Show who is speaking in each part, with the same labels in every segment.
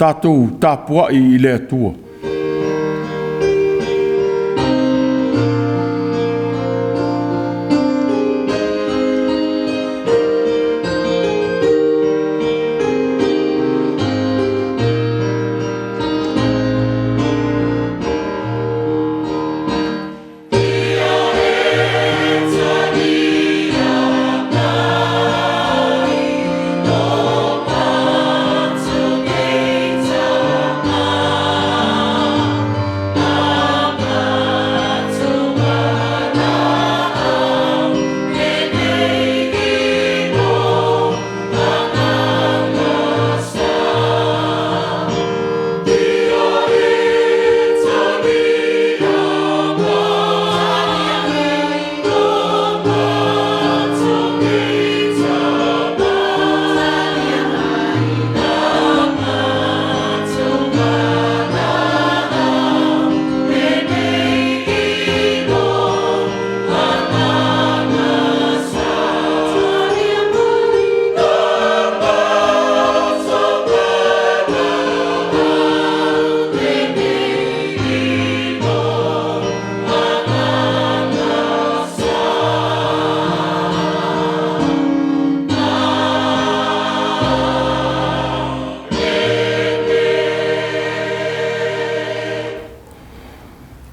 Speaker 1: Tatou tapuai i le Atua.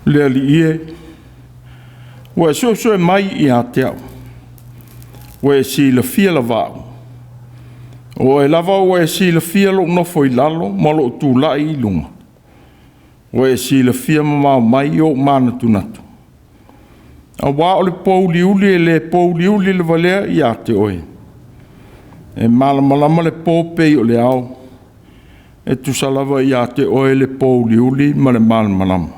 Speaker 1: Le Alii e, ua e suesue mai ia te au, ua e silafia lava au. O oe lava ua e silafia lou nofo i lalo ma lou tulai i luga. Ua e silafia mamao mai ou manatunatu, aua o le pouliuli e le pouliuli lava lea ia te oe. E malamalama le po pei o le ao, e tusa lava ia te oe le pouliuli ma le malamalama.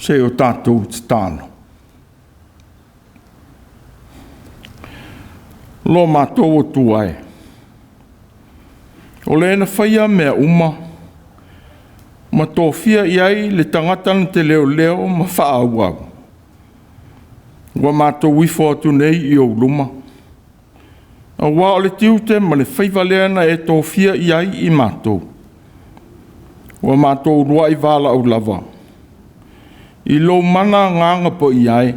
Speaker 1: Se i o tatou tatalo. Lo matou Atua e, o Le na faia mea uma ma tofia i ai le tagata na te leoleo ma faaauau, ua matou ifo atu nei i ou luma, aua o le tiute ma le faiva lea na e tofia i ai i matou. Ua matou uluai valaau lava i lou mana Agaga Paia e,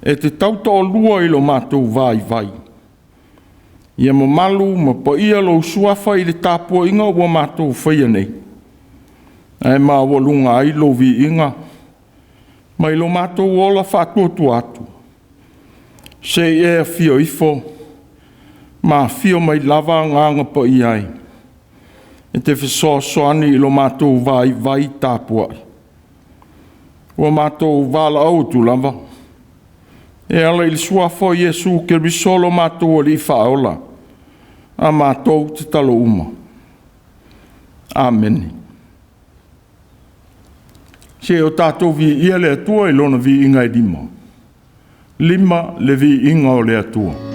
Speaker 1: e te tautoalua i lo matou vaivai, ia mamalu ma paia lou Suafa i le tapuaiga ua matou faia nei, ae maualuga ai lou viiga mai lo matou ola faatuatua atu, se i e afio ifo ma afio mai lava Agaga Paia e, e te fesoasoani i lo matou vaivai tapuai. Ua matou valaau atu lava e ala i le Suafa o Iesu Keriso lo matou Alii Faaola, a matou tatalo uma. Amene. Se i o tatou viia le Atua i Lona viiga e lima. Lima le viiga o le Atua.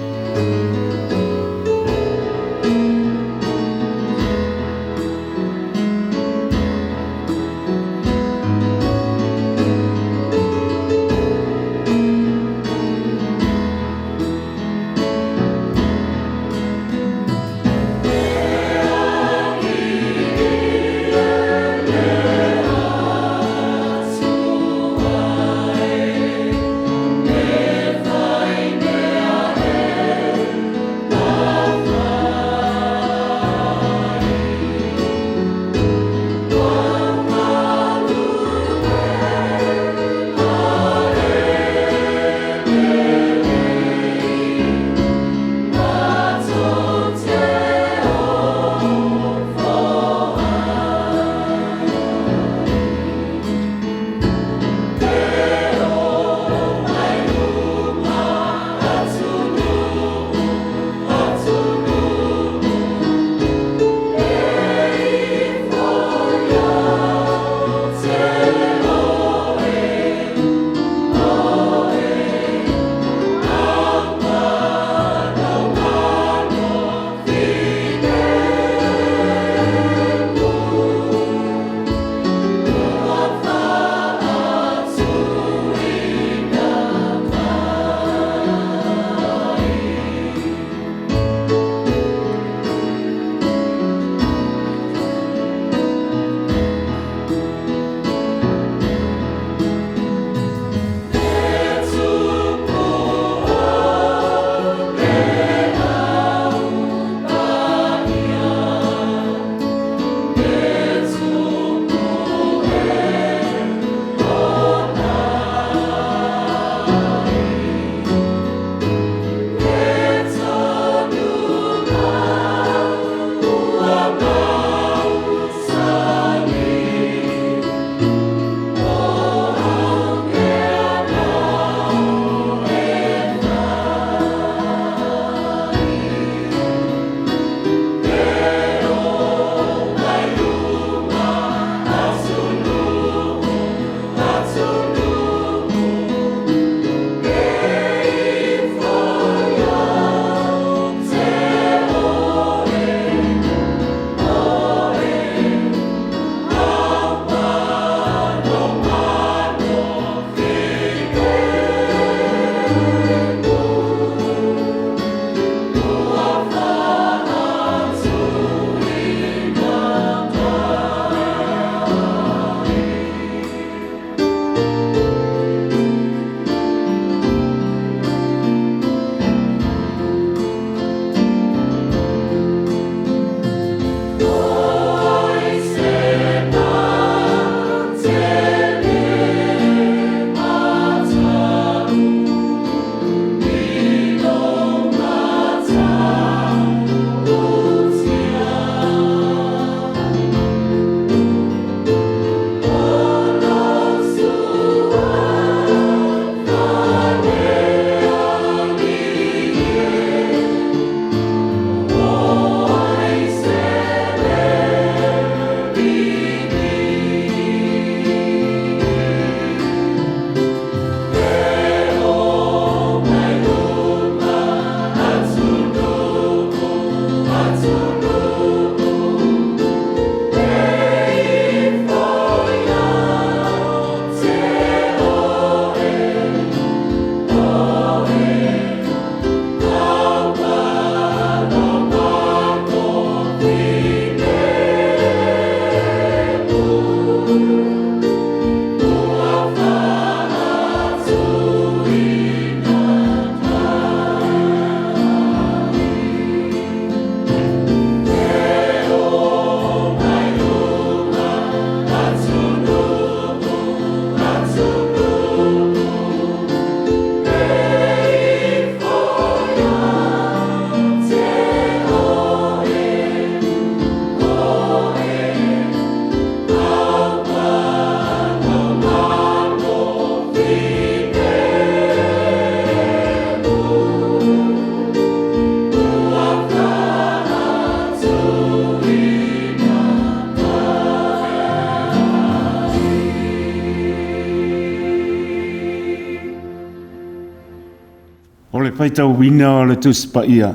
Speaker 2: O le faitauina o le Tusi Paia.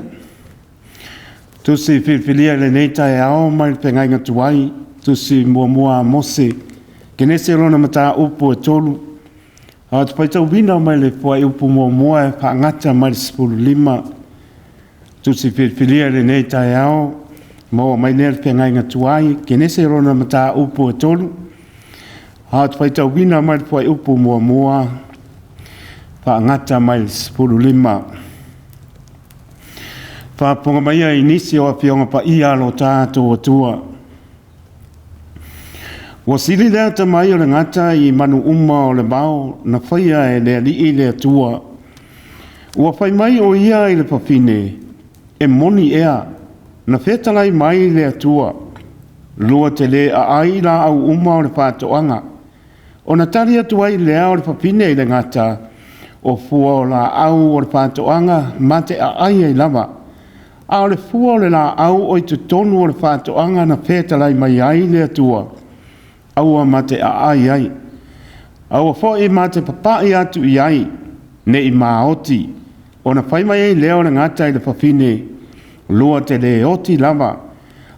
Speaker 2: Tusi filifilia i lenei taeao mai le Feagaiga Tuai, Tusi muamua a Mose, Kenese lona mataupu e 3. Ae ou te faitauina mai le fuaiupu muamua e faagata mai le 15. Tusi filifilia i lenei taeao, maua mai lea le Feagaiga Tuai, Kenese lona mataupu e 3. Ae ou te faitauina mai le fuaiupu muamua faagata mai le 15. Faafofoga maia i nisi o Afioga Paia a lo tatou Atua. Ua sili le atamai o le gata i manu uma o le vao na faia e le Alii le Atua. Ua fai mai o ia i le fafine, e moni ea, na fetalai mai le Atua, lua te le aai laau uma o le faatoaga. Ona tali atu ai lea o le fafine i le gata, o fua o laau o le faatoaga ma te aai ai lava. A o le fua o le laau o i totonu o le faatoaga na fetalai mai ai le Atua, aua ma te aai ai. Aua foi ma te papai atu i ai, ne i maoti. Ona fai mai ai lea o le gata i le fafine, lua te le oti lava,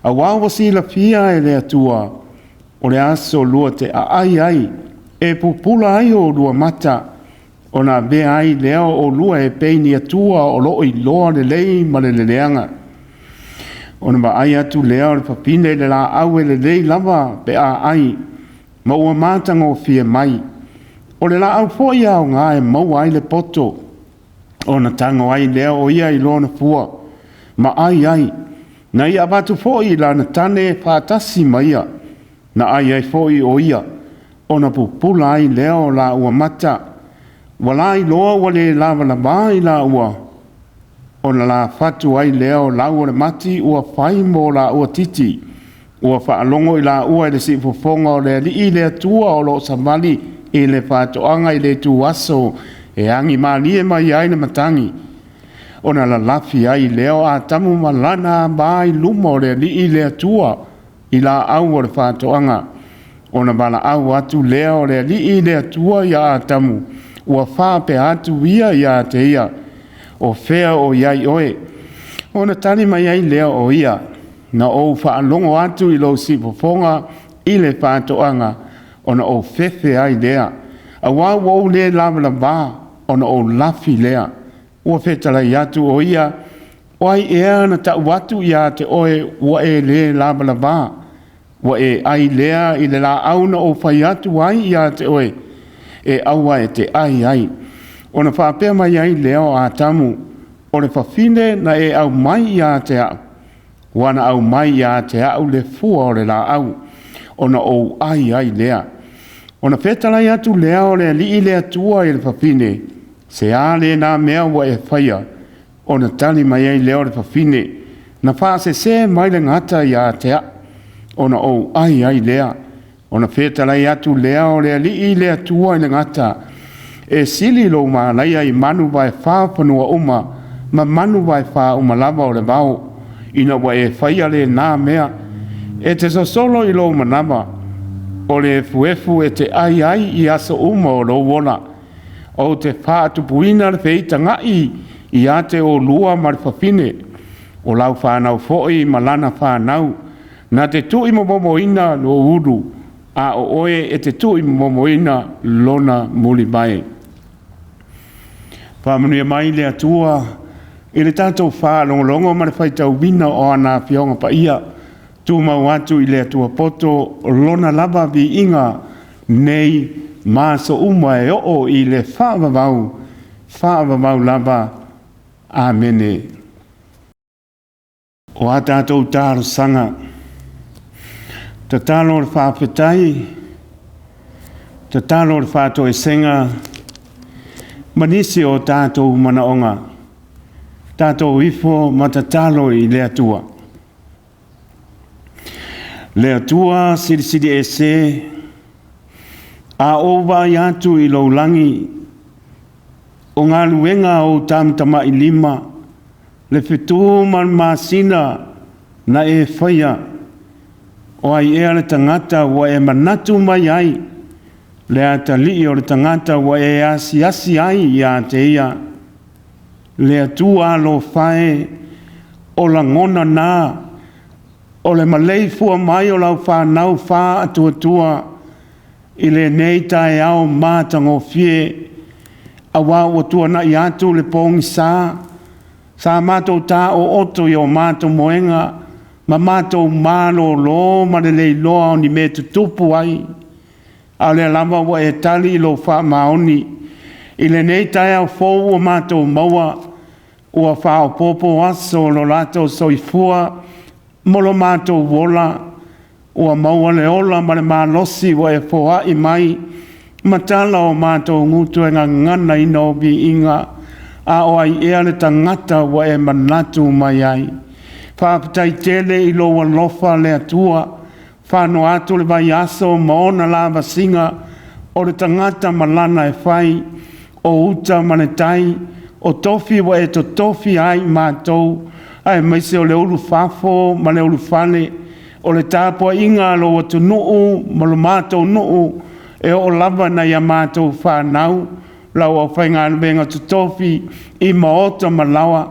Speaker 2: auā ua silafia e le Atua, o le aso lua te aai ai, e pupula ai oulua mata, ona avea ai lea o oulua e pei ni Atua o lo o iloa lelei ma le leleaga. Ona vaai atu lea o le fafine i le laau e lelei lava pe a ai, ma ua matagofie mai. O le laau foi e aoga e maua ai le poto, ona tago ai lea o ia i lona fua, ma ai ai. Na ia avatu foi i lana tane faatasi ma ia, na ai ai foi o ia, ona pupula ai lea o laua mata. Ua lailoa ua le lavalava i laua, ona lafatu ai lea o lau o le mati ua fai mo laua titi. Ua faalogo i laua i le siufofoga o le Alii le Atua o lo o savali i le faatoaga i le ituaso e agi malie mai ai le matagi. Ona lalafi ai lea o Atamu ma lana ava i luma o le Alii le Atua i laau o le faatoaga. Ona valaau atu lea o le Alii le Atua ia Atamu, ua faapea atu ia ia te ia, o fea o i ai oe? Ona tali mai ai lea o ia, na ou faalogo atu i lou siufofoga i le faatoaga, ona ou fefe ai lea, auā ua ou le lavalava, ona ou lafi lea. Ua fetalai atu o ia, o ai ea na tau atu ia te oe ua e le lavalava? Ua e ai lea i le laau na ou fai atu ai ia te oe, e aua e te ai ai. Ona faapea mai ai lea o Atamu, o le fafine na e aumai ia te au, ua na aumai ia te au le fua o le laau, ona ou ai ai lea. Ona fetalai atu lea o le Alii le Atua i le fafine, se a lena mea ua e faia? Ona tali mai ai lea o le fafine, na faasese mai le gata ia te au, ona ou ai ai lea. Ona fetalai atu lea o le Alii le Atua i le gata, e sili lou manaia i manu vaefa fanua uma, ma manu vaefa uma lava o le vao, ina ua e faia lena mea. E te sosolo i lou manava, o le efuefu e te ai ai i aso uma o lou ola. Ou te faatupuina le feitaga'i ia te oulua ma le fafine, o lau fanau foi ma lana fanau, na te tuuimomomoina lou ulu, a o oe e te tuuimomomoina lona mulivae. Faamanuia mai le Atua i le tatou faalogologo ma le faitauina o ana Afioga Paia. Tumau atu i le Atua poto lona lava viiga nei ma aso uma e oo i le faavavau, faavavau lava. Amene. O a tatou talosaga, tatalo o le faafetai, tatalo o le faatoesega, ma nisi o tatou manaoga, tatou ifo ma tatalo i le Atua. Le Atua silisili ese, a ou vaai atu i lou lagi, o galuega a ou tamatama'i lima, le fetu ma le masina na e faia, o ai ea le tagata ua e manatu mai ai, le atalii o le tagata ua e asiasi ai ia te ia. Le Atua alofa e, o lagona na o le maleifua mai o lau fanau faatuatua i lenei taeao matagofie, aua ua tuanai atu le pogisa sa matou taooto i o matou moega ma matou malolo ma le le iloa o ni mea e tutupu ai, a o lea lava ua e tali i lou faamaoni. I lenei taeao fou ua matou maua, ua faaopoopo aso o lo latou soifua mo lo matou ola, ua maua le ola ma le malosi ua e foai mai ma tala o matou gutu e gaganaina ou viiga. A o ai ea le tagata ua e manatu mai ai? Faafetai tele i lou alofa le Atua, faanoa atu le vaiaso ma ona lavasiga, o le tagata ma lana e fai, o uta ma le tai, o tofi ua e totofia ai matou, aemaise o le ulufafo ma le ulufale, o le tapuaiga a lou atunuu ma lo matou nuu, e oo lava ina ia matou fanau, lau aufaigaluega totofi i maota ma laoa.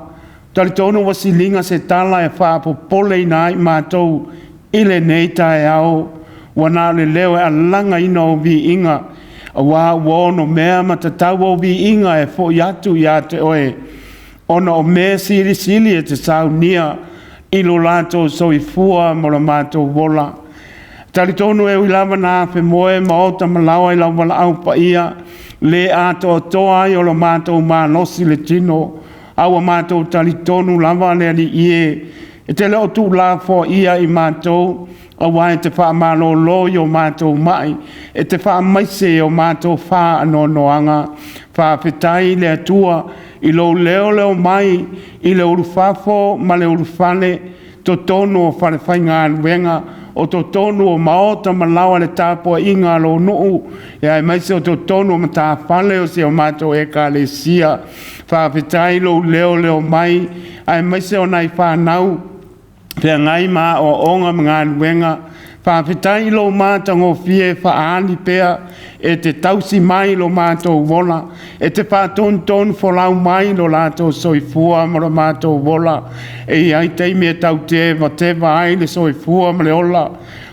Speaker 2: Talitonu ua siliga se tala e faapopoleina ai matou i lenei taeao, ua na o le leo e alagaina ou viiga, aua ua onomea ma tatau ou viiga e foi atu ia te oe, ona o mea silisili e te saunia i lo latou soifua ma lo matou ola. E talitonu e ui lava na afemoe maota ma laoa i lau valaau paia, le atoatoa ai o lo matou malosi i le tino, a ua matou talitonu lava le Alii e, e te le o tuulafoaia i matou, aua e te faamalolo i o matou mai, e te faamaise i o matou faanoanoaga. Faafetai i le Atua i lou leoleo mai i le ulufafo ma le ulufale, totonu o falefaigaluega, o totonu o maota ma laoa i le tapuaiga a lou nuu, aemaise o totonu o matafale o si a matou Ekalesia. Faafetai i lou leoleo mai, aemaise o nai fanau feagai ma aoaoga ma galuega. Faafetai i lou matagofie faaali pea e te tausi mai lo matou ola, e te faatonutonufolau mai lo latou soifua ma lo matou ola. E i ai taimi e tau tevateva ai le soifua ma le ola,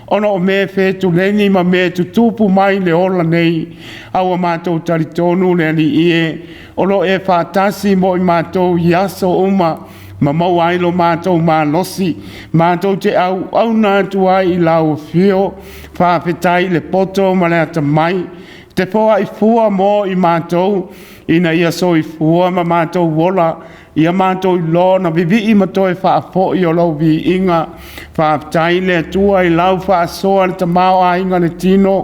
Speaker 2: ona o mea fetuleni ma mea e tutupu mai le ola nei, a ua matou talitonu le Alii e, o lo o e faatasi mo i matou i aso uma, ma maua ai lo matou malosi, matou te auauna atu ai i lau afio. Faafetai i le poto ma le atamai, te foai fua mo i matou, ina ia soifua ma matou ola, ia matou iloa ona vivii ma toe faafoi o lou viiga. Faafetai i le Atua i lau faasoa i le tamaoaiga o le tino,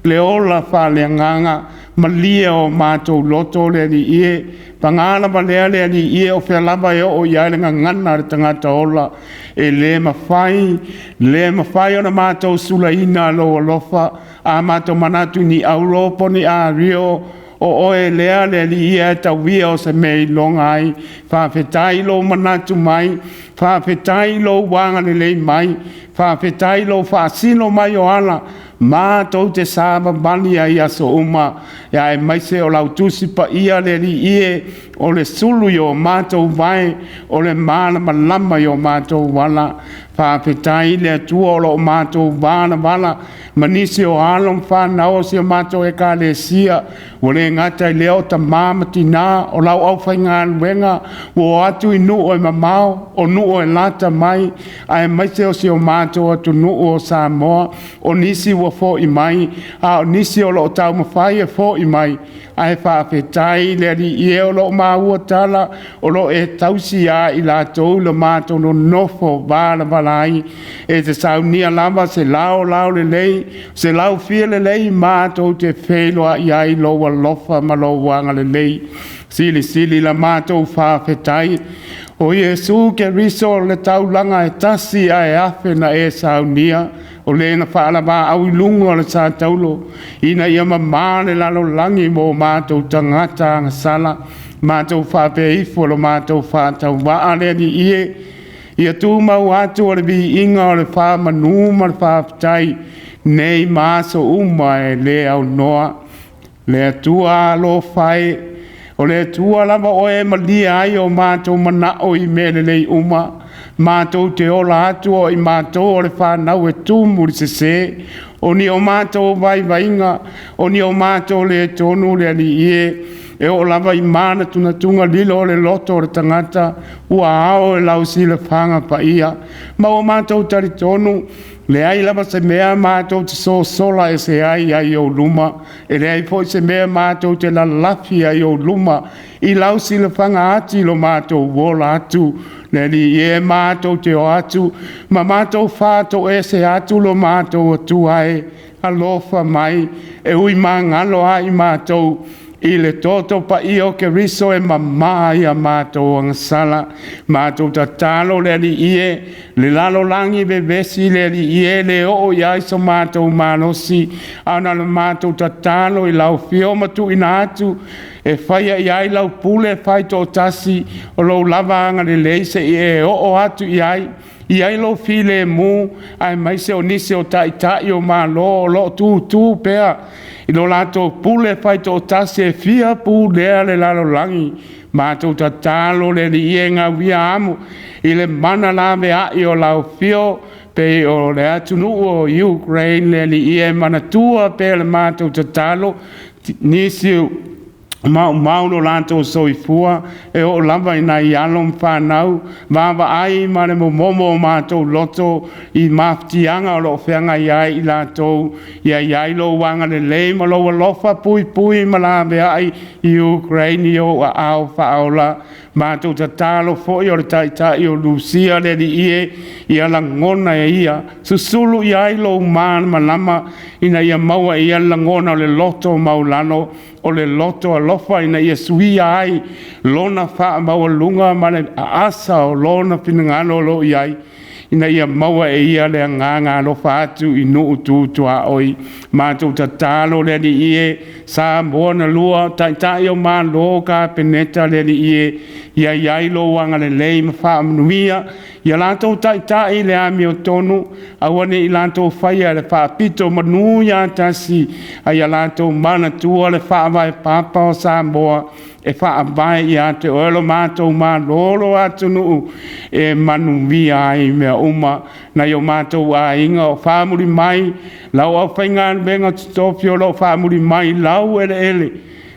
Speaker 2: le ola faaleagaga, malie o matou loto le Alii e. Paga lava lea le Alii e, o fea lava e oo i ai le gagana a le tagata ola, e le mafai, le mafai ona matou sulaina lou alofa. A matou manatu i ni auro po o ni ario, o oe lea le Alii e tauia o se mea e iloga ai. Faafetai i lou manatu mai, faafetai i lou agalelei mai, faafetai i lou faasino mai o ala matou te savavali ai i aso uma, aemaise o lau Tusi Paia le Alii e, o le sulu i o matou vae, o le malamalama i o matou ala. Faafetai i le Atua o lo o matou valavala ma nisi o alo ma fanau o si a matou Ekalesia, ua le gata i lea o tama ma tina o lau aufaigaluega ua o atu i nuu e mamao, o nuu e lata mai, aemaise o si o matou atunuu o Samoa. O nisi ua foi mai, a o nisi o lo o taumafai e foi mai, ae faafetai le Alii e o lo o maua tala, o lo o e tausi ia i latou le matou nonofo valavala ai. E te saunia lava se lao laulelei, se laufia lelei matou te feiloai ai i lou alofa ma lou agalelei. Silisili la matou faafetai. O Iesu Keriso o le taulaga e tasi ae afe na e saunia, o le na faalavaau i luga o le satauro, ina ia mamā le lalolagi mo matou tagata agasala. Matou faapea ifo lo matou faatauvaa le Alii e, ia tumau atu o le viiga o le faamanu ma le faafetai, nei ma aso uma e le aunoa. Le Atua alofa e, O le Atua lava oe e malie ai o matou manao i mea lelei uma, matou te ola atu o i matou o le fanau e tumu i le sese, o ni o matou vaivaiga, o ni o matou le tonu le Alii e, e oo lava i manatunatuga lilo o le loto o le tagata, ua ao i lau silafaga paia. Ma ua matou talitonu, leai lava se mea matou te sosola ese ai ai ou luma, e leai foi se mea matou te lalafi ai ou luma, i lau silafaga ati lo matou ola atu. Le Alii e, matou te o atu ma matou fatoese atu lo matou Atua e, alofa mai, e ui magalo lava i matou, i le toto paia o Keriso e mama ai a matou agasala. Matou tatalo le Alii e, le lalolagi vevesi le Alii e, le oo i ai so matou malosi, ae na o le matou tatalo i lau afio ma tuuina atu e faia i ai lau pule faitoatasi, o lou lava agalelei se i e oo atu i ai, i ai lou filemu, aemaise o nisi o taitai o Malo o lo o tutu pea i lo latou pule faitoatasi e fia pulea le lalolagi. Matou tatalo le Alii e, gauia amo i le mana laveai o lau afio pei o le atunuu o Ukraine le Alii e, manatua pea le matou tatalo, nisi ua maumau lo latou soifua, e oo lava i nai alo ma fanau, vaavaai ma le momomo o matou loto i mafatiaga o lo o feagai ai i latou. Ia i ai lou agalelei ma lou alofa puipui ma laveai i Ukraine i ou aao faaola. Matou tatalo foi o le taitai o Lusia le Alii e, ia lagona e ia, susulu i ai lou malamalama ina ia maua e ia le lagona o le loto maualalo, o le loto alofa ina ia suia ai lona faamaualuga ma le aasa o lona finagalo o lo o i ai, ina ia maua e ia le agaga alofa atu i nuu tu tuaoi. Matou tatalo le Alii e, Samoa na lua, Taitai o Malo, Kapeneta le Alii e, ia i ai lou agalelei ma faamanuia ia latou taitai i le amiotonu, aua ne i latou faia le faapito manu ia tasi, a ia latou manatua le faavae papa o Samoa e faavae ia te oe lo matou Malo, lo atunuu e manuia ai mea uma. Nai o matou aiga o faamuli mai lau aufaigaluega totofi o lo o faamuli mai i laueleele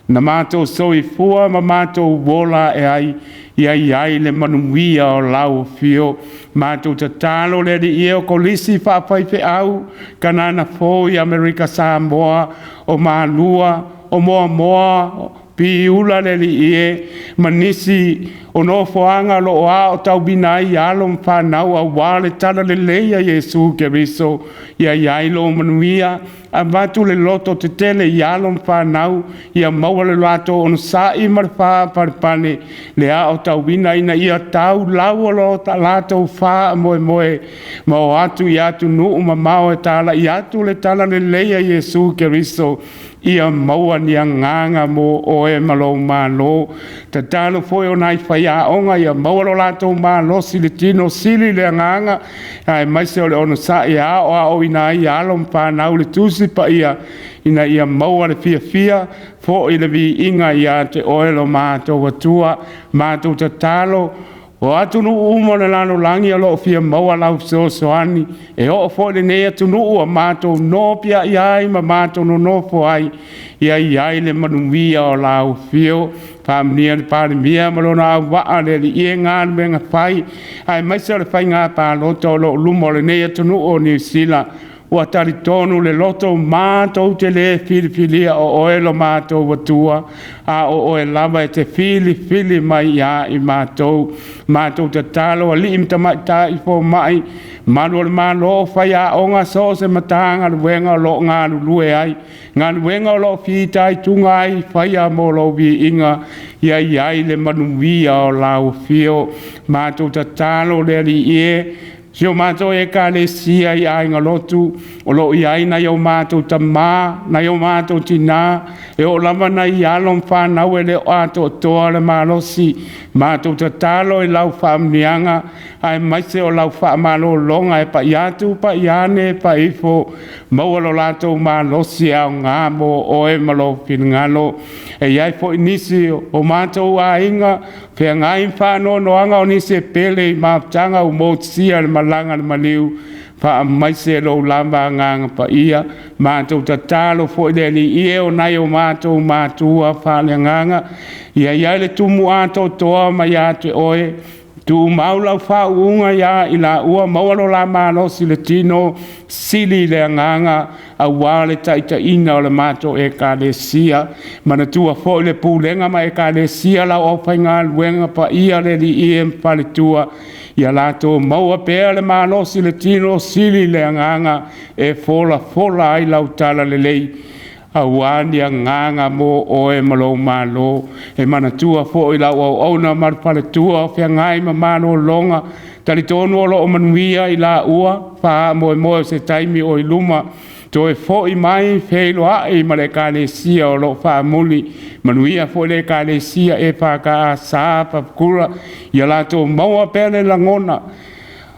Speaker 2: na matou soifua ma matou ola ae ai, ia i ai le manuia o lau afio. Matou tatalo le Alii e, o kolisi faafaifeau, Kanana Fou i Amerika Samoa, o Malua, o Moamoa, Piula le Alii e, ma nisi o nofoaga o lo o aotauina ai alo ma fanau aua le talalelei a Iesu Keriso. Ia i ai lou manuia, avatu le loto tetele i alo ma fanau, ia maua le latou onosai ma le faapalepale le aotauina ina ia tau lau o lo latou faamoemoe ma o atu i atunuu mamao e talai atu le talalelei a Iesu Keriso, ia maua ni agaga mo oe ma lou Malo. Tatalo foi o nai faiaoga ia maua lo latou malosi i le tino, sili le agaga aemaise o le onosai e aoaoina ai alo ma fanau le Tusi Paia ina ia maua le fiafia foi le viiga ia te oe lo matou Atua. Matou tatalo o atunuu uma o le lalolagi o lo o fia maua lau fesoasoani, e oo foi i lenei atunuu ua matou nopiai ai ma matou nonofo ai, ia i ai le manuia o lau afio. Faamanuia i le Palemia ma lona auvaa le Alii e, galuega fai aemaise o le faiga palota o lo o luma o lenei atunuu o Niu Sila. Ua talitonu le loto matou te le filifilia o oe lo matou Atua, a o oe lava e te filifili mai ia i matou. Matou tatalo alii ma tamaitai fomai, malu o le Malo, faiaoga, so o se Matagaluega o lo o galulue ai, galuega o lo o fitaituga ai, faia mo lou viiga, ia i ai le manuia o lau afio. Matou tatalo le Alii e, si o matou Ekalesia i Aiga Lotu, o lo o i ai nai o matou tama, nai o matou tina E oo lava nai alo ma fanau e le o atoatoa le malosi, matou tatalo i lau faamanuiaga aemaise o lau faamalologa e pai atu pai ane pai ifo, maua lo latou malosi e aoga mo oe ma lou finagalo. E i ai foi nisi o matou aiga feagai ma faanoanoaga, o nisi e pele i mafutaga ua motusia i le malaga a le maliu, faamaise lou lava Agaga Paia. Matou tatalo foi le Alii e, o nai o matou matua faaleagaga ia i ai le tumu atoatoa mai ia te oe, tumau lau faauuga ia i laua, maua lo la malosi i le tino, sili le agaga aua le taitaiina o le matou Ekalesia. Manatua foi le pulega ma Ekalesia, lau aufaigaluega paia le alii e ma faletua, ia latou maua pea le malosi i le tino, sili le agaga e folafola ai lau talalelei aua ni agaga mo oe ma lou malo. E manatua foi lau auauna ma le faletua o feagai ma malologa, talitonu o lo o manuia i laua, faamoemoe o se taimi oi luma toe foi mai feiloai ma le Ekalesia o lo o faamuli. Manuia foi le Ekalesia EFKS Papakura, ia latou maua pea le lagona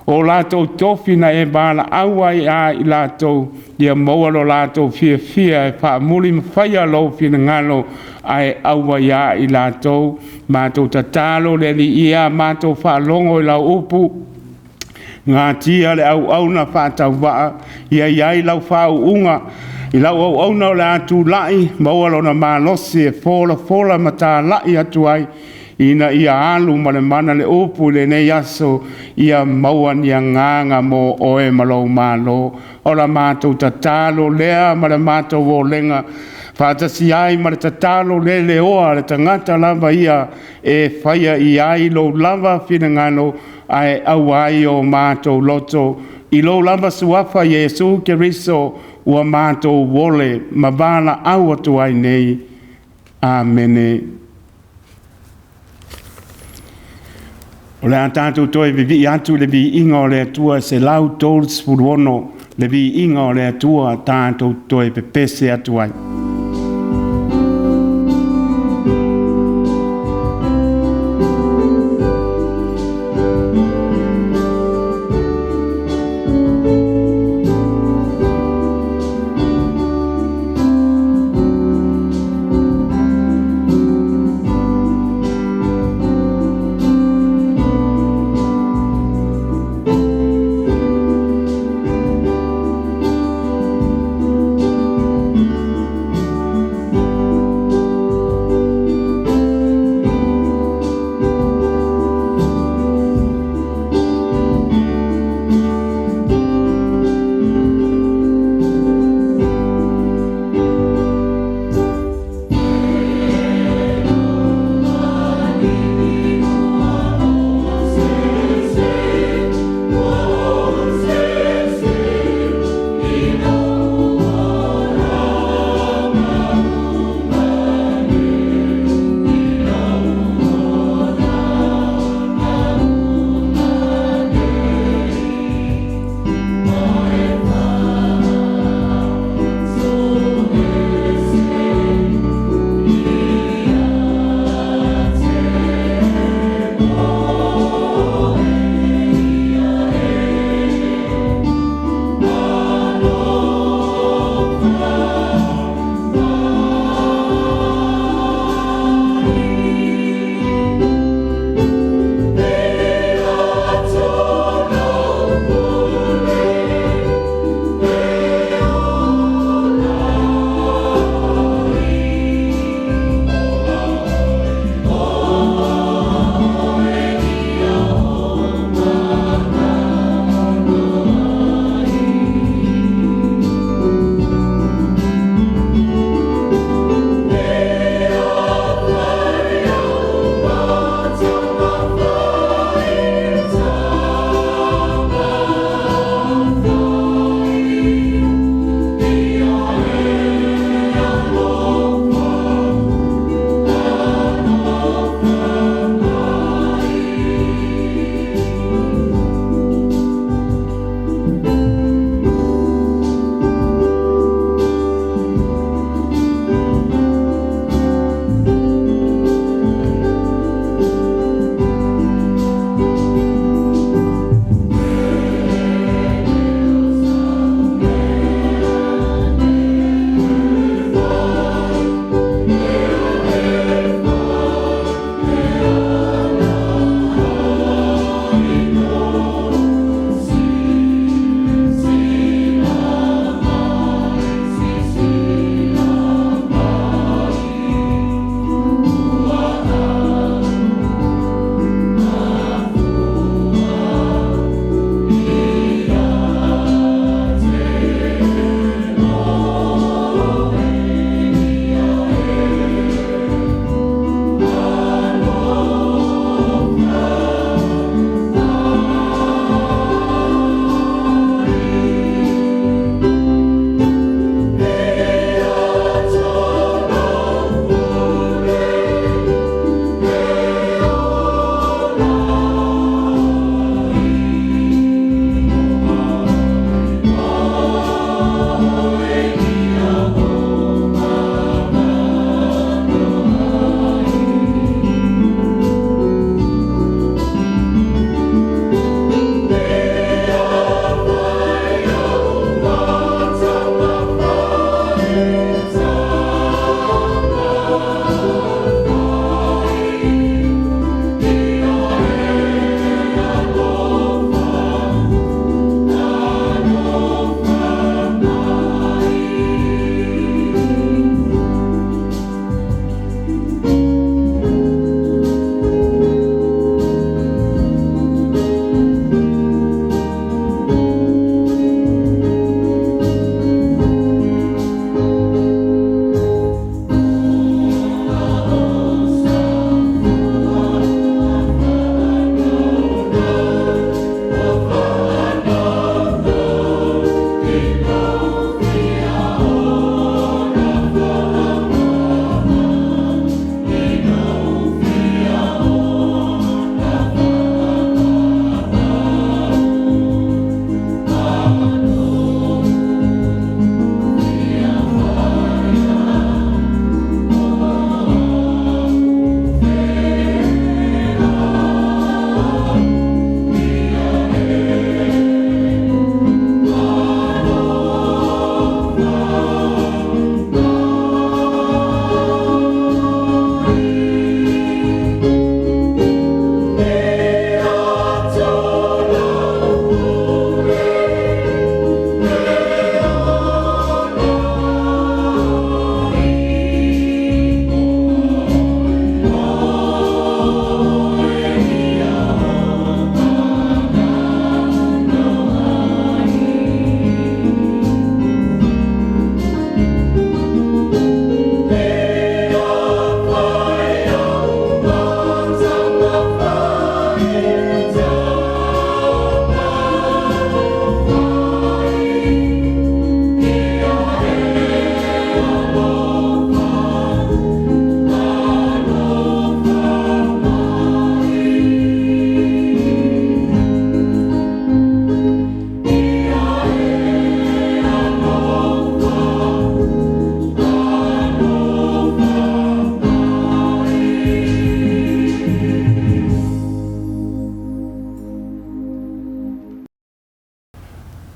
Speaker 2: o latou tofi na e valaau ai ia i latou, ia maua lo latou fiafia e faamuli ma faia lou finagalo ae aua ia i latou. Matou tatalo le Alii e, matou faalogo i lau upu, natia le auauna faatauvaa ia i ai lau faauuga i lau auauna o le a tulai, maua lona malosi e folafola ma talai atu ai, ina ia alu ma le mana le upu i lenei aso, ia maua ni agaga mo oe ma lou malo. O la matou tatalo lea ma le matou olega faatasi ai ma le tatalo le leoa a le tagata lava ia e faia i ai lou lava finagalo ae aua ai o matou loto. I lou lava Suafa Iesu Keriso ua matou ole ma valaau atu ai nei. Amene. O le a tatou toe vivii atu i le viiga o le Atua 136, le viiga o le Atua tatou toe pepese atu ai.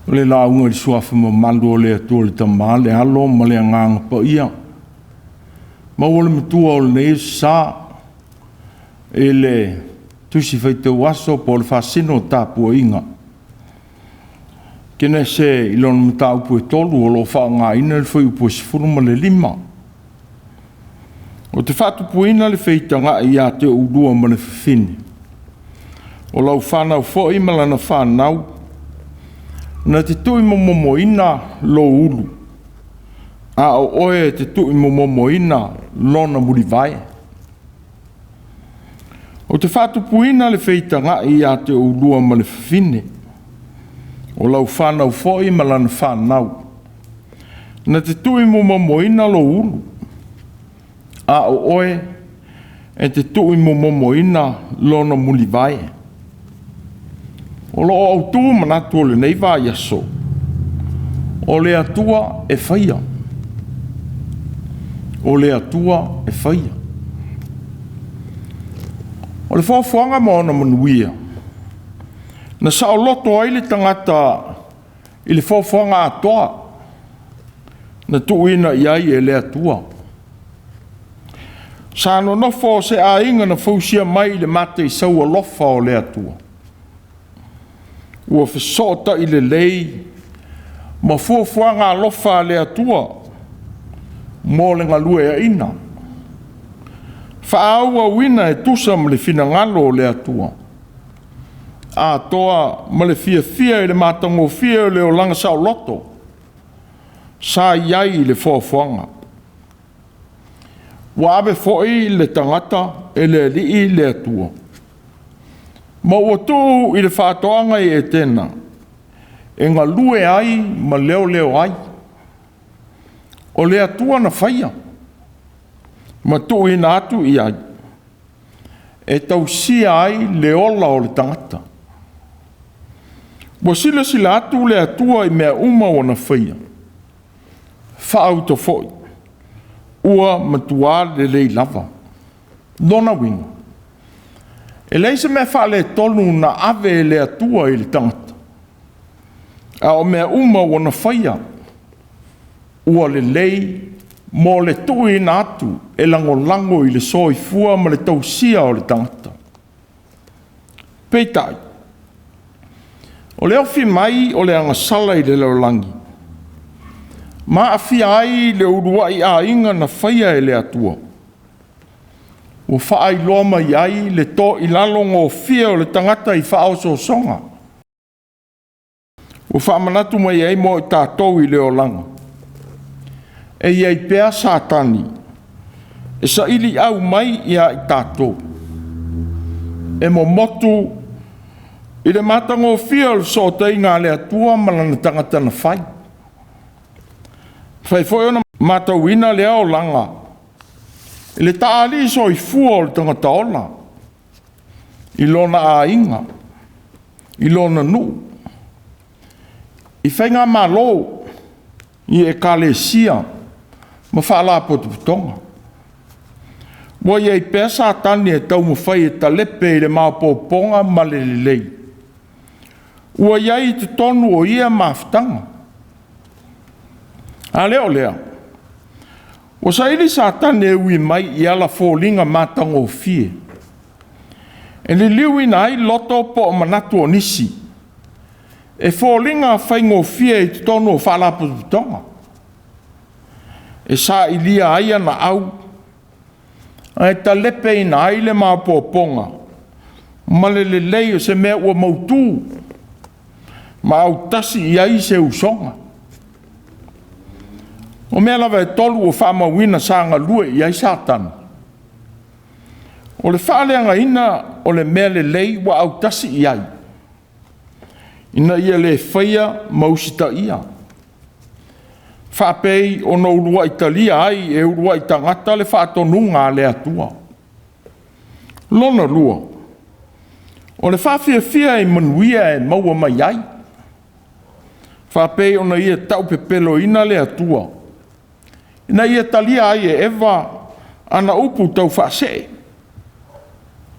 Speaker 1: O le lauga i le suafa mamalu o le Atua le Tama, le Alo ma le Agaga Paia. Maua le matua o lenei sa i le Tusi Faitau Aso po o le faasino o tapuaiga. Kenese i lona mataupu e 3 o lo o faaaogaina le fuaiupu e 15. Ou te faatupuina le feitagai ia te oulua ma le fafine, o lau fanau foi ma lana fanau, na te tuimomomoina lou ulu, a o oe e te tuimomomoina lona mulivae. Ou te faatupuina le feitagai ia te oulua ma le fafine, o lau fanau foi ma lana fanau, na te tuimomomoina lou ulu, a o oe e te tuimomomoina lona mulivae. O lo o autu manatu o lenei vaiaso, o le Atua e faia. O le Atua e faia. O le foafoaga ma ona manuia, na saoloto ai le tagata i le foafoaga atoa na tuuina i ai e le Atua. Sa nonofo se aiga na fausia mai i le mataisau alofa o le Atua. Ua fesootai lelei ma fuafuaga alofa a le Atua mo le galueaiina, faaauauina e tusa ma le finagalo o le Atua, atoa ma le fiafia i le matagofie o le olaga saoloto sa i ai i le foafoaga. Ua ave foi le tagata e le Alii le Atua, ma ua tuu i le faatoaga i Etena e galue ai ma leoleo ai. O le Atua na faia ma tuuina atu i ai e tausia ai le ola o le tagata. Ua silasila atu le Atua i mea uma ua na faia, faauta foi, ua matua lelei lava. Lona uiga, e leai se mea faaletonu na ave e le Atua i le tagata, a o mea uma ua na faia, ua lelei mo le tuuina atu e lagolago i le soifua ma le tausia o le tagata. Peitai, o le ofi mai o le agasala i le lalolagi, ma aafia ai le uluai aiga na faia e le Atua, ua faailoa mai ai le toilalo gofie o le tagata i faaosoosoga. Ua faamanatu mai ai mo i tatou i le olaga, e i ai pea Satani e saili au mai ia i tatou, e momotu i le matagofie o le fesootaiga a le Atua ma lana tagata na fai. Fai foi ona matauina lea olaga i le taalii soifua o le tagata ola, i lona aiga, i lona nuu, i faigamalo, i ekalesia ma faalapotopotoga. Ua i ai pea Satani e taumafai e talepe i le maopoopoga ma le lelei. Ua i ai i totonu o ia mafutaga. A le o lea, ua saili Satani e ui mai i ala foliga matagofie, e liliuina ai loto po o manatu o nisi, e foliga faigofie i totonu o faalapotopotoga, e sailia ai ana au, ae talepeina ai le maopoopoga ma le lelei o se mea ua mautu ma autasi i ai se usoga. O mea lava e tolu ua faamauina sa galue i ai Satani: o le faaleagaina o le mea lelei ua autasi i ai, ina ia le faia ma usitaia, faapei ona uluai talia ai e uluai tagata le faatonuga a le Atua. Lona lua, o le faafiafia i manuia e maua mai ai, faapei ona ia taupepeloina le Atua, ina ia talia ai e Eva ana upu taufaasee.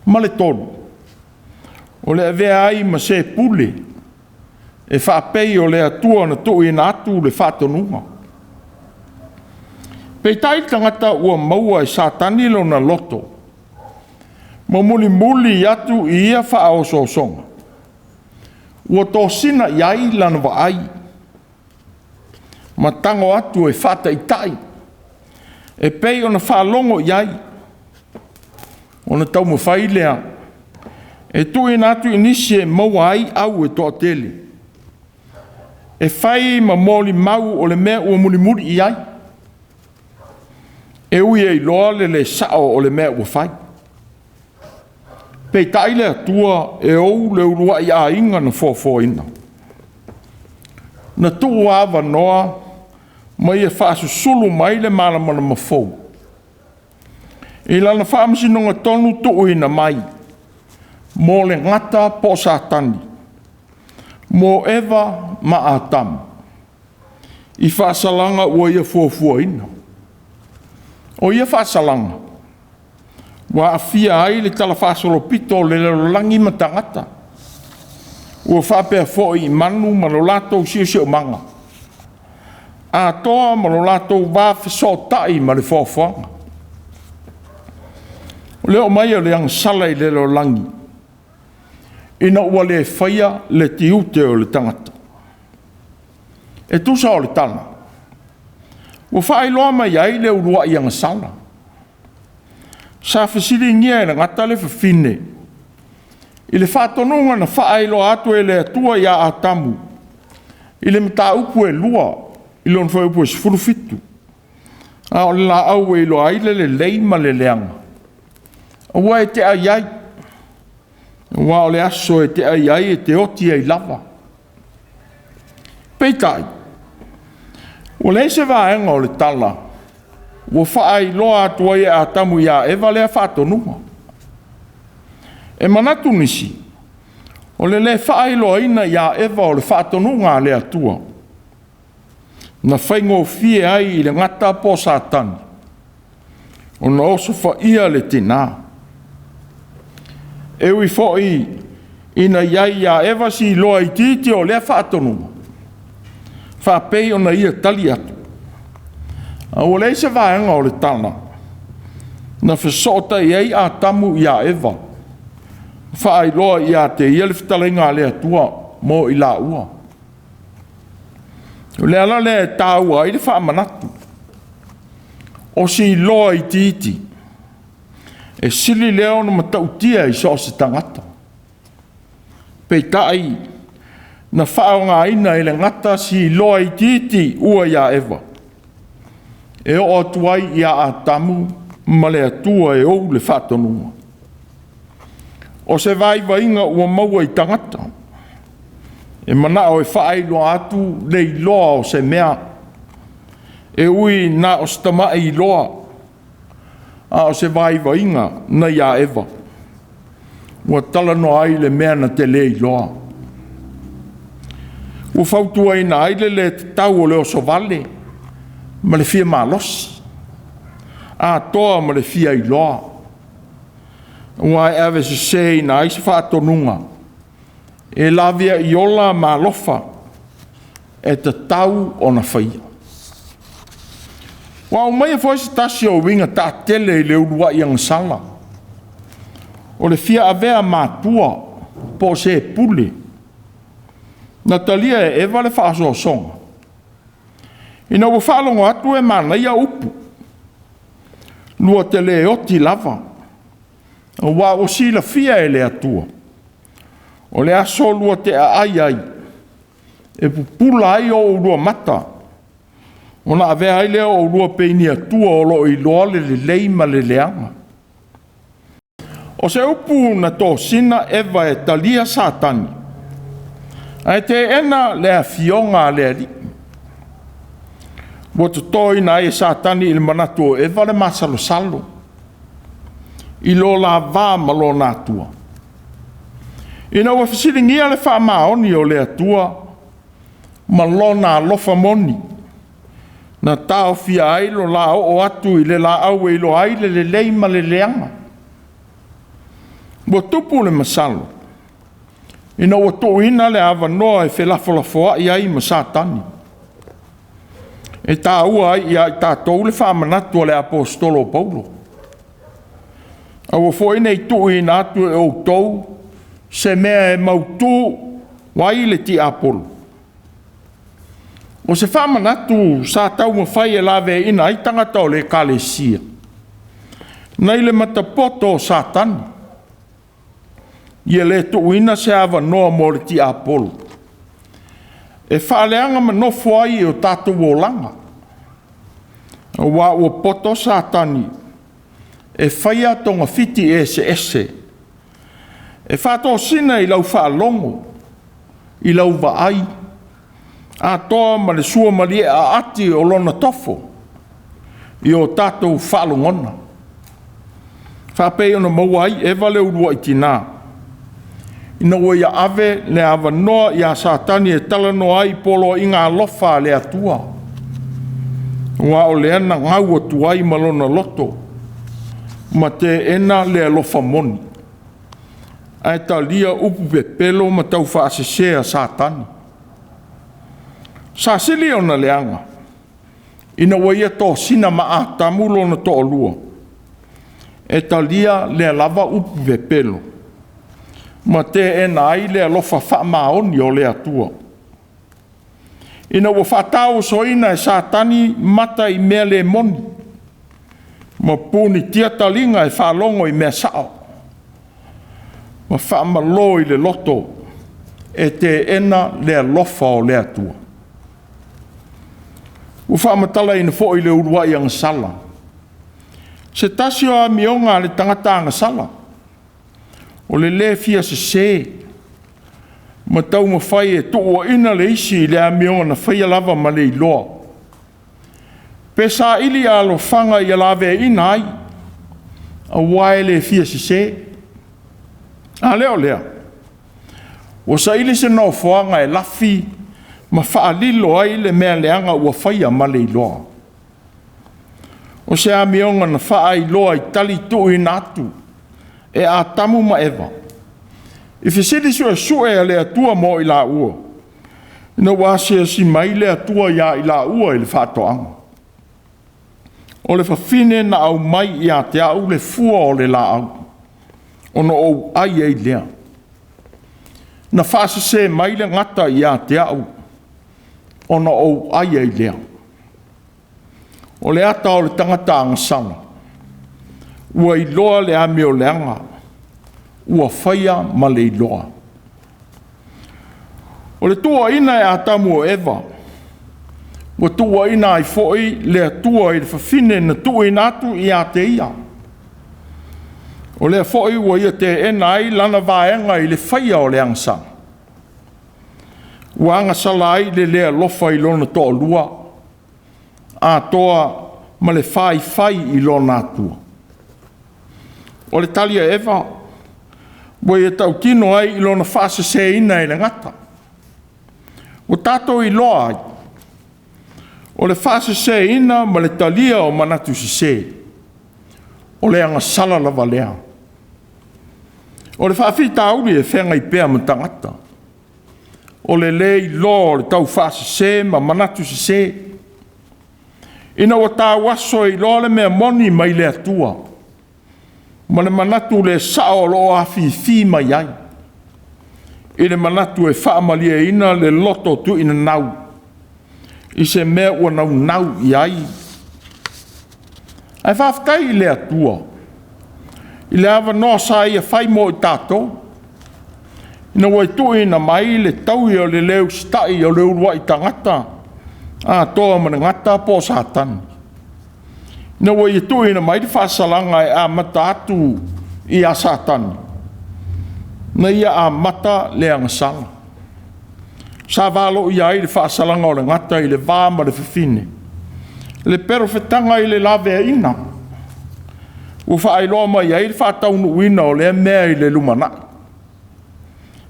Speaker 1: Ma le tolu, o le avea ai ma se pule e faapei o le Atua na tuuina atu le faatonuga. Peitai le tagata ua maua e Satani lona loto, ma mulimuli atu i ia faaosoosoga, ua tosina i ai lana vaai, ma tago atu e faataitai, e pei ona faalogo i ai, ona taumafai lea e tuuina atu i nisi e maua ai au e toatele, e fai ma molimau o le mea ua mulimuli i ai, e ui e iloa le le sao o le mea ua fai. Peitai le Atua e ou le uluai aiga na fofoina, na tuuavanoa ma ia faasusulu mai le malamalama fou i lana faamasinoga tonu tuuina mai mo le gata po o Satani, mo Eva ma Atamu, i faasalaga ua ia fuafuaina. O ia faasalaga, ua aafia ai le talafaasolopito o le lalolagi ma tagata, ua faapea foi i manu ma lo latou siosiomaga, atoa ma lo latou va fesootai ma le foafoaga. O le oo mai o le agasala i le lalolagi, ina ua le faia le tiute o le tagata. E tusa o le tala, ua faailoa mai ai le uluai agasala. Sa fesiligia e le gata le fafine i le faatonuga na faailoa atu e le Atua ia Atamu i le mataupu e 2 i lona fuaiupu e 17, a o le laau e iloa ai le lelei ma le leaga, aua e te ai ai, aua o le aso e te ai ai e te oti ai lava. Peitai, ua leai se vaega o le tala ua faailoa atu ai e Atamu ia Eva lea faatonuga. E manatu nisi, o le le faailoaina ia Eva o le faatonuga a le Atua, na faigofie ai i le gata po o Satani ona osofaia le tina. E ui foi ina i ai ia Eva si iloa itiiti o lea faatonuga, faapei ona ia tali atu, a ua leai se vaega o le tala na fesootai ai Atamu ia Eva, faailoa ia te ia le fetalaiga a le Atua mo i laua. O le ala lea e taua ai le faamanatu, o si iloa itiiti, e sili lea ona matautia i so o se tagata. Peitai, na faaaogaina e le gata si iloa itiiti ua ia Eva, e oo atu ai ia Atamu ma le Atua e ou le faatonuga. O se vaivaiga ua maua i tagata, e manao e faailoa atu le iloa o se mea, e ui na o se tamai iloa, a o se vaivaiga na ia Eva, ua talanoa ai le mea na te le iloa. Ua fautuaina ai le le tatau o le osovale ma le fia malosi, atoa ma le fia iloa, aua e aveseseina ai se faatonuga e laveai ola ma alofa e tatau ona faia. Ua aumaia foi se tasi o uiga taatele i le uluai agasala, o le fia avea matua po o se pule. Na talia e Eva le faaosoosoga, ina ua faalogo atu e manaia upu, lua te le oti lava, aua ua silafia e le Atua, o le aso lua te aai ai, e pupula ai oulua mata, ona avea ai lea o oulua pei ni atua o lo o iloa le lelei ma le leaga. O se upu na tosina Eva e talia Satani, ae teena le afioga a le Alii. Ua totoina ai e Satani i le manatu o Eva le masalosalo, i lo la va ma lona Atua. Ina ua fesiligia le faamaoni o le Atua ma lona alofa moni, na taofia ai lo la oo atu i le laau e iloa ai le lelei ma le leaga. Ua tupu le masalo, ina ua tuuina le avanoa e felafolafoai ai ma Satani. E taua ai ia i tatou le faamanatu a le Aposetolo o Paulo. Aua foi ne i tuuina atu e outou se mea e mautu ai le tiapolo. O se faamanatu sa taumafai e laveaiina ai tagata o le Ekalesia nai le matapoto o Satani, ia le tuuina se avanoa mo le tiapolo e faaleaga manofo ai i o tatou olaga, aua ua poto Satani e faia togafiti eseese e faatosina i lau faalogo, i lau vaai, atoa ma le suamalie aati o lona tofo i o tatou faalogona, faapei ona maua ai Eva le uluai tina, ina ua ia ave le avanoa ia Satani e talanoa ai i poloaiga alofa a le Atua, aua o lea na gau atu ai ma lona loto ma teena le alofa moni, ae talia upu pepelo ma taufaasese a Satani. Sa sili ona leaga ina ua ia tosina ma Atamu lona toalua e talia lea lava upu pepelo ma teena ai le alofa faamaoni o le Atua. Ina ua faataosoina e Satani mata i mea le moni, ma punitia taliga e faalogo i mea sao, ma faamalo i le loto e teena le alofa o le Atua. Ua faamatalaina foi le uluai agasala, se tasi o amioga a le tagata agasala, o le le fia sese ma taumafai e tuuaina le isi i le amioga na faia lava ma le iloa. Pe saili alofaga ia laveaiina ai, aua e le fia sese. A le o lea, ua saili se nofoaga e lafi ma faalilo ai le mea leaga ua faia ma le iloa. O se amioga na faailoa i tali tuuina atu e Atamu ma Eva, i fesili suesue a le Atua mo i laua, ina ua asiasi mai le Atua ia i laua i le faatoaga. O le fafine na aumai ia te au le fua o le laau, ona ou ai ai lea. Na faasese mai le gata ia te au, ona ou ai ai lea. O le ata o le tagata agasala, ua iloa le amioleaga, ua faia ma le iloa. O le tuuaina e Atamu o Eva, ua tuuaina ai foi le Atua i le fafine na tuuina atu ia te ia. O lea foi ua ia teena ai lana vaega i le faia o le agasala. Ua agasala ai le le alofa i lona toalua, atoa ma le faifai i lona Atua. O le tali a Eva, ua ia tautino ai i lona faaseseina e le gata. Ua tatou iloa ai, o le faaseseina ma le talia o manatu sese, o le agasala lava lea. O le faafitauli e feagai pea ma tagata, o le le iloa o le taufaasese ma manatu sese, ina ua tauaso e iloa le mea moni mai le Atua, ma le manatu le sao o lo o afifi mai ai, i le manatu e faamalieina le loto tuuinanau i se mea ua naunau i ai. Ae faafetai i le Atua i le avanoa sa ia fai mo i tatou, ina ua tuuina mai le taui o le le usitai o le uluai tagata atoa ma le gata po o Satani, ina ua ia tuuina mai le faasalaga e amata atu ia Satani, na ia amata le agasala. Sa valoia ai le faasalaga o le gata i le va ma le fafine, le perofetaga i le laveaiina, ua faailoa mai ai le faataunuuina o lea mea i le lumanai,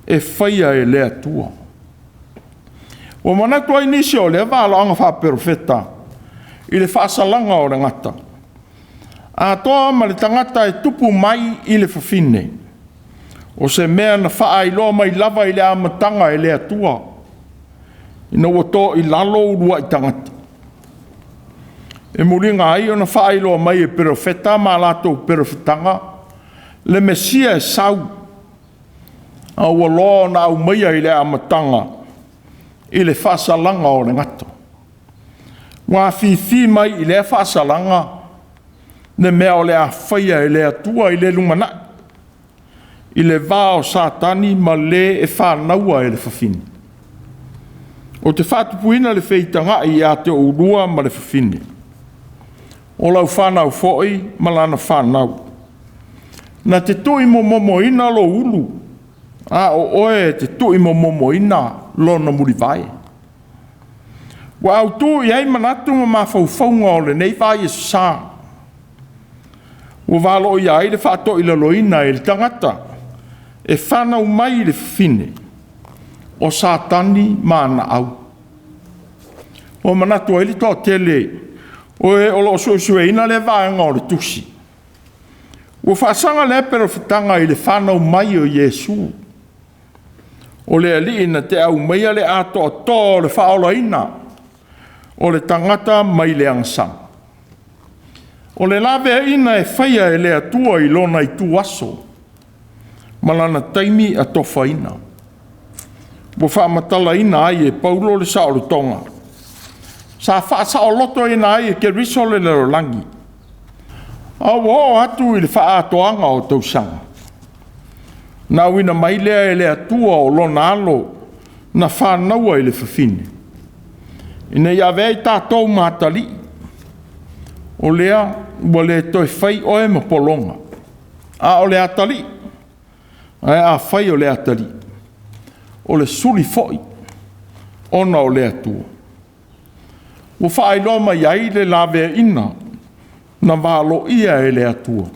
Speaker 1: e faia e le Atua. Ua manatu ai nisi o lea valoaga faaperofeta i le faasalaga o le gata, atoa ma le tagata e tupu mai i le fafine, O se mea na faailoa mai lava i le amataga e le Atua, ina ua to i lalo uluai tagata. E muliga ai ona faailoa mai e perofeta ma a latou perofetaga le Mesia e sau, a ua loa ona aumaia i le amataga i le faasalaga o le gata. Ua afifi mai i lea faasalaga le mea o le a faia e le Atua i le lumanai, i le va o Satani ma le e fanaua e le fafine. Ou te faatupuina le feitagai ia te oulua ma le fafine, o lau fanau foi ma lana fanau. Na te tuimomomoina lou ulu, a o oe e te tuimomomoina lona mulivae. Ua autu i ai manatu ma mafaufauga o lenei vaiaso sa, ua valoia ai le faatoilaloina e le tagata e fanau mai i le fafine o Satani ma ana au. Ua manatu ai le toatele o e o lo o suesueina lea vaega o le tusi, ua faasaga lea perofetaga i le fanau mai o Iesu, o le Alii na te aumaia le atoatoa o le faaolaina o le tagata mai le agasala. O le laveaiina e faia e le Atua i lona ituaso ma lana taimi atofaina, ua faamatalaina ai e Paulo le saolotoga sa faasaolotoina ai e Keriso le lalolagi, a ua oo atu i le faaatoaga o tausaga, na auina mai lea e le Atua o lona alo na fanaua i le fafine, ina ia avea i tatou ma atalii, o lea ua le toe fai oe ma pologa, a o le atalii. Ae afai o le atalii, o le suli foi ona o le Atua. Ua faailoa mai ai le laveaiina na valoia e le Atua,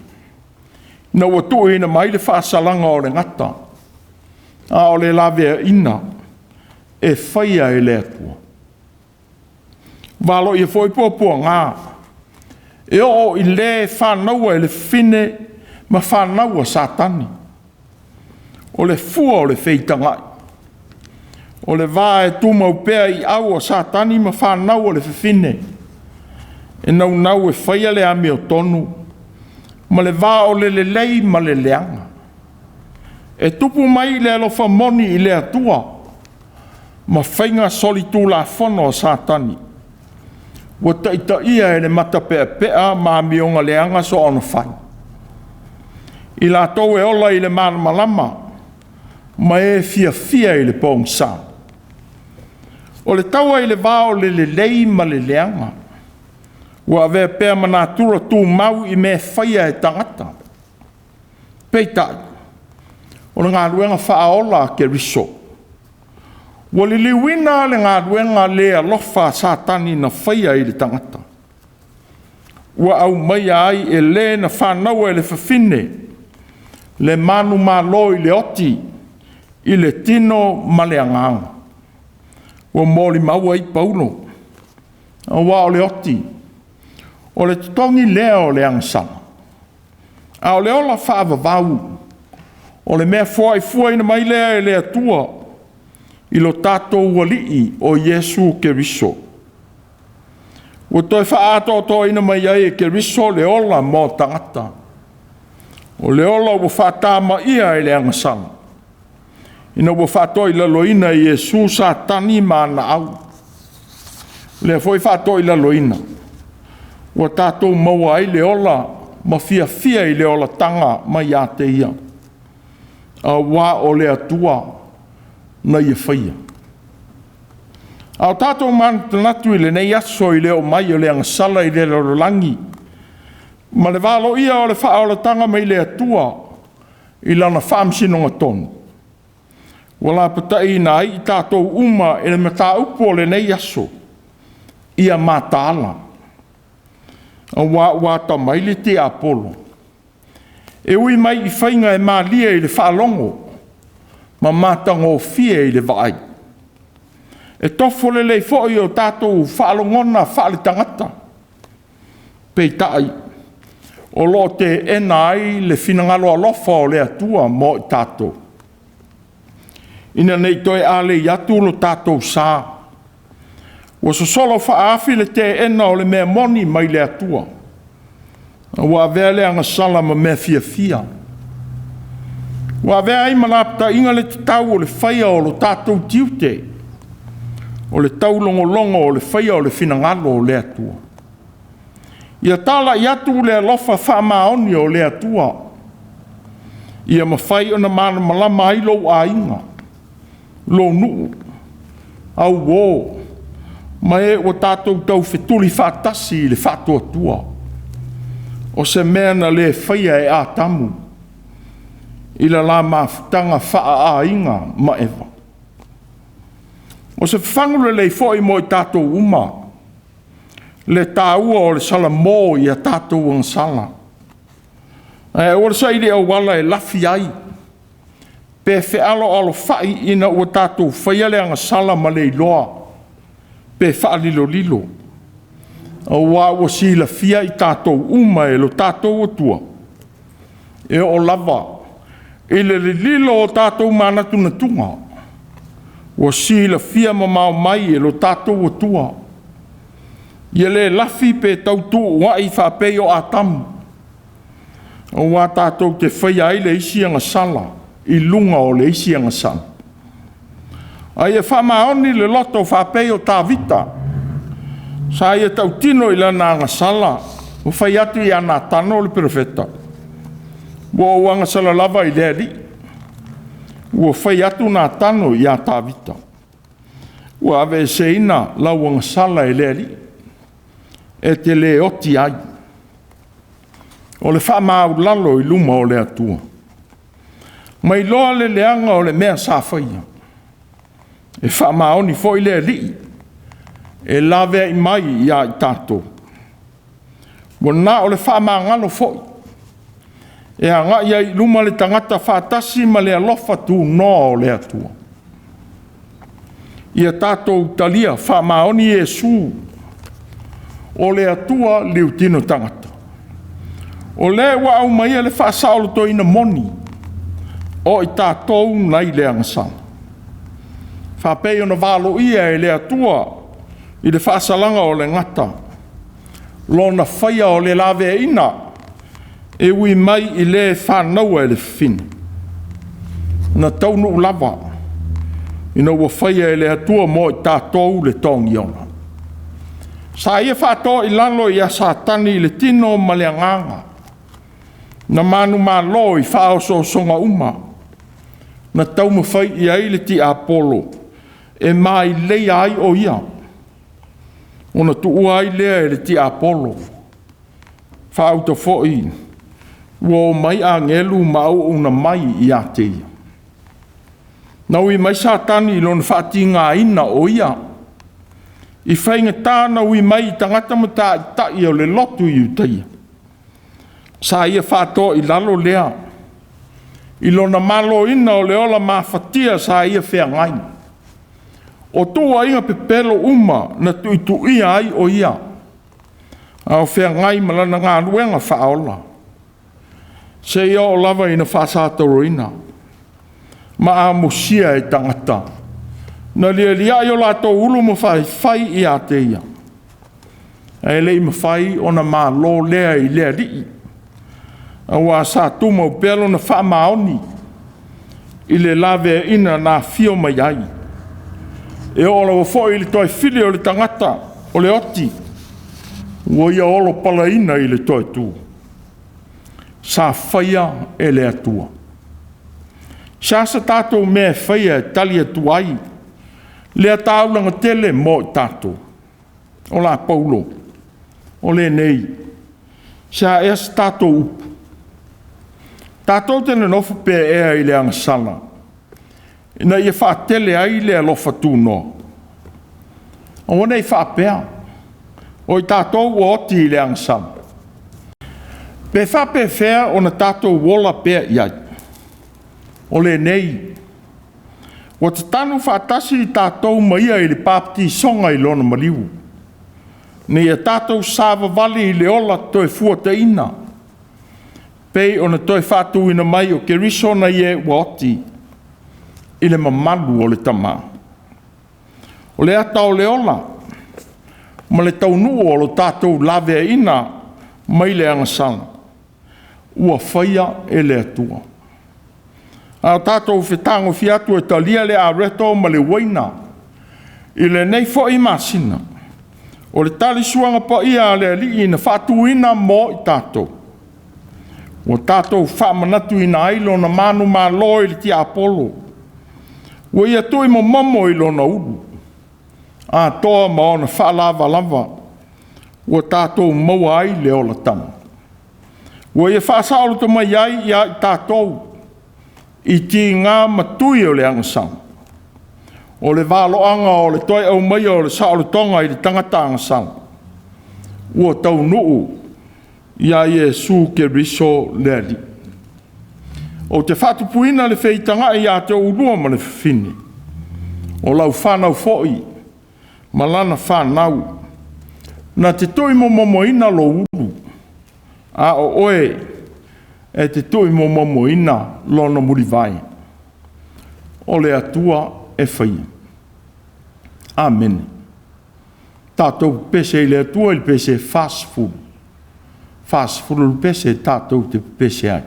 Speaker 1: ina ua tuuina mai le faasalaga o le gata, a o le laveaiina e faia e le Atua. Valoia foi puapuaga, e oo i le fanaua e le fafine ma fanau a Satani. O le fua o le feitagai, o le va e tumau pea i au a Satani ma fanau a le fafine, e naunau e faia le amiotonu, ma le va o le lelei ma le leaga. E tupu mai le alofa moni i le Atua ma faiga solitulafono a Satani, ua taitaia e le matapeapea ma amioga leaga soonafai. I latou e ola i le malamalama ma e fiafia i le pogisa. O le taua i le va o le lelei ma le leaga, ua avea pea ma natura tumau i mea faia e tagata. Peitai, o le galuega faaola a Keriso, ua liliuina le galuega le alofa a Satani na faia i le tagata, ua aumaia ai e le na fanaua e le fafine le manumalo i le oti, i le tino ma le agaga. Ua molimau ai Paulo, aua o le oti, o le totogi lea o le agasala, a o le ola faavavau, o le mea foaifuaina mai lea e le Atua i lo tatou Alii o Iesu Keriso. Ua toe faaatoatoaina mai ai e Keriso le ola mo tagata. O le ola ua faatamaia e le agasala, ina ua faatoilaloina e Iesu Satani ma ana au. O lea foi faatoilaloina, ua tatou maua ai le ola ma fiafia i le olataga mai ia te Ia, aua o le Atua na Ia faia. A o tatou manatunatu i lenei aso i le oo mai o le agasala i le lalolagi, ma le valoia o le faaolataga mai le Atua i lana faamasinoga tonu, ua lapataiina ai i tatou uma e le mataupu o lenei aso, ia mataala, aua ua atamai le tiapolo, e ui mai i faiga e malie i le faalogo ma matagofie i le vaai. E tofo lelei foi o tatou faalogona faale-tagata, peitai, o lo o teena ai le finagalo alofa o le Atua mo i tatou, ina ne i toe alei atu lo tatou sa, ua sosolo faaafi le teena o le mea moni mai le Atua, a ua avea le agasala ma mea fiafia. Ua avea ai ma lapataiga le tatau o le faia o lo tatou tiute, o le taulogologo o le faia o le finagalo o le Atua. Ia talai atu le alofa faamaoni o le Atua, ia mafai ona malamalama ai lou aiga, lou nuu, au uo, ma e ua tatou taufetuli faatasi i le faatuatua. O se mea na le faia e Atamu i le la mafutaga faaaiga ma Eva. O se fafagu lelei foi mo i tatou uma le taua o le salamo i a tatou agasala, ae aua le saili auala e lafi ai pe fealoalofai ina ua tatou faia le agasala ma le iloa pe faalilolilo, aua ua silafia i tatou uma e lo tatou Atua, e oo lava i le lililo o tatou manatunatuga, ua silafia mamao mai e lo tatou Atua. Ia le lafi pe tautuua'i faapei o Atamu, aua tatou te faia ai le isi agasala i luga o le isi agasala. A ia faamaoni le loto faapei o Tavita, sa ia tautino i lana agasala ma fai atu ia Natano le perofeta, “Ua ou agasala lava i le Alii.” Ua fai atu Natano ia Tavita, “Ua aveeseina lau agasala e le Alii, e te le oti ai.” O le faamaualalo i luma o le Atua, ma iloa le leaga o le mea sa faia. E faamaoni foi le Alii e laveai mai ia i tatou. Ua na o le faamagalo foi, e agai ai i luma le tagata faatasi ma le alofa tunoa o le Atua. Ia tatou talia faamaoni Iesu, o le Atua liutino tagata, o le ua aumaia le faasaolotoina moni o i tatou nai le agasala, faapei ona valoia e le Atua i le faasalaga o le gata, lona faia o le laveaiina e ui mai i le fanauina e le fafine. Na taunuu lava ina ua faia e le Atua mo i tatou le togiola. Sa ia faatoa i lalo ia Satani i le tino ma le agaga, na manumalo i faaosoosoga uma na taumafai i ai le tiapolo e maileia ai o ia, ona tuua ai lea e le tiapolo. Faauta foi ua omai agelu ma auauna mai ia te ia. Na ui mai Satani i lona faatigaina o ia, i faigata na ui mai i tagata ma taitai o le lotu Iutaia. Sa ia faatoa i lalo lea, i lona maloina o le ola mafatia sa ia feagai. O tuuaiga pepelo uma na tuituia ai o ia, a o feagai ma lana galuega faaola, seia oo lava ina faasatauaina ma amusia e tagata, na lialiai o latou ulu ma faifai ia te ia, ae le i mafai ona malo lea i le Alii, aua sa tumau pea lona faamaoni i le laveaiina na afio mai ai. E oo lava foi i le toe fili o le tagata o le oti, ua ia olopalaina i le toe tu. Sa faia e le Atua. Se a se tatou mea e faia e tali atu ai lea taulaga tele mo i tatou? O la Paulo, o lenei, se a ea se tatou upu? Tatou te nonofo pea ea i le agasala, ina ia faatele ai le alofa tunoa? Aua ne i faapea, o i tatou ua oti i le agasala. Pe faapefea ona tatou ola pea i ai? O lenei, ua tatanu faatasi i tatou ma ia i le papatisoga i lona maliu, ina ia tatou savavali i le ola toefuataina. Pei ona toe faatuina mai o Keriso nai e ua oti i le mamalu o le Tama. O le ata o le ola ma le taunuu o lo tatou laveaiina mai le agasala, ua faia e le Atua. A o tatou fetagofia atu e talia le areto ma le uaina i lenei foi masina, o le talisuaga paia a le Alii na faatuina mo i tatou, ua tatou faamanatuina ai Lona manumalo i le tiapolo, ua Ia tuuimomomo i Lona ulu, atoa ma ona faalavalava ua tatou maua ai le olataga. Ua Ia faasaoloto mai ai ia i tatou i tiga ma tui o le agasala, o le valoaga o le toe aumaia o le saolotoga i le tagata agasala, ua taunuu ia Iesu Keriso le Alii. Ou te faatupuina le feitagai ia te oulua ma le fafine, o lau fanau foi ma lana fanau, na te tuuimomomoina lou ulu, a o oe e te tuuimomomoina lona mulivae. O le Atua e faia. Amene. Tatou pepese i le Atua i le pese 40, 40 le pese tatou te pepese ai.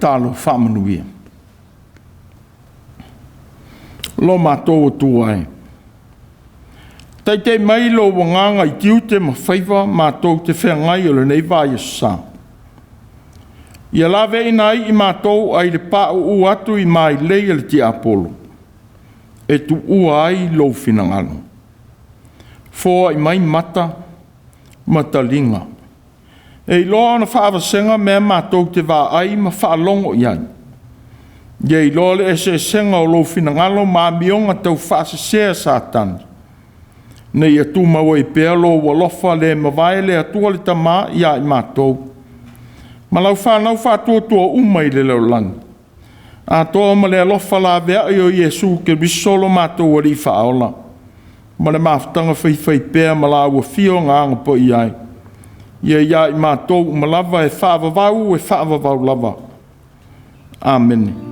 Speaker 1: tatalo faamanuia. Lo matou Atua e, taitai mai lou agaga i tiute ma faiva matou te feagai o lenei vaiaso sa. Ia laveaiina ai i matou ai le pauu atu i mailei a le tiapolo, e tuua ai lou finagalo. Foai mai mata ma taliga, e iloa ona faavasega mea matou te vaai ma faalogo i ai. Ia iloa le eseesega o lou finagalo ma amioga taufaasese a Satani, ina ia tumau ai pea lou alofa le mavae le Atua le Tama ia i matou, ma lau fanau faatuatua uma i le lalolagi, atoa ma le alofa laveai o Iesu Keriso lo matou Alii Faaola, ma le mafutaga faifaipea ma laua Afioga Aga Paia e, ia ia i matou uma lava e faavavau e faavavau lava. Amene.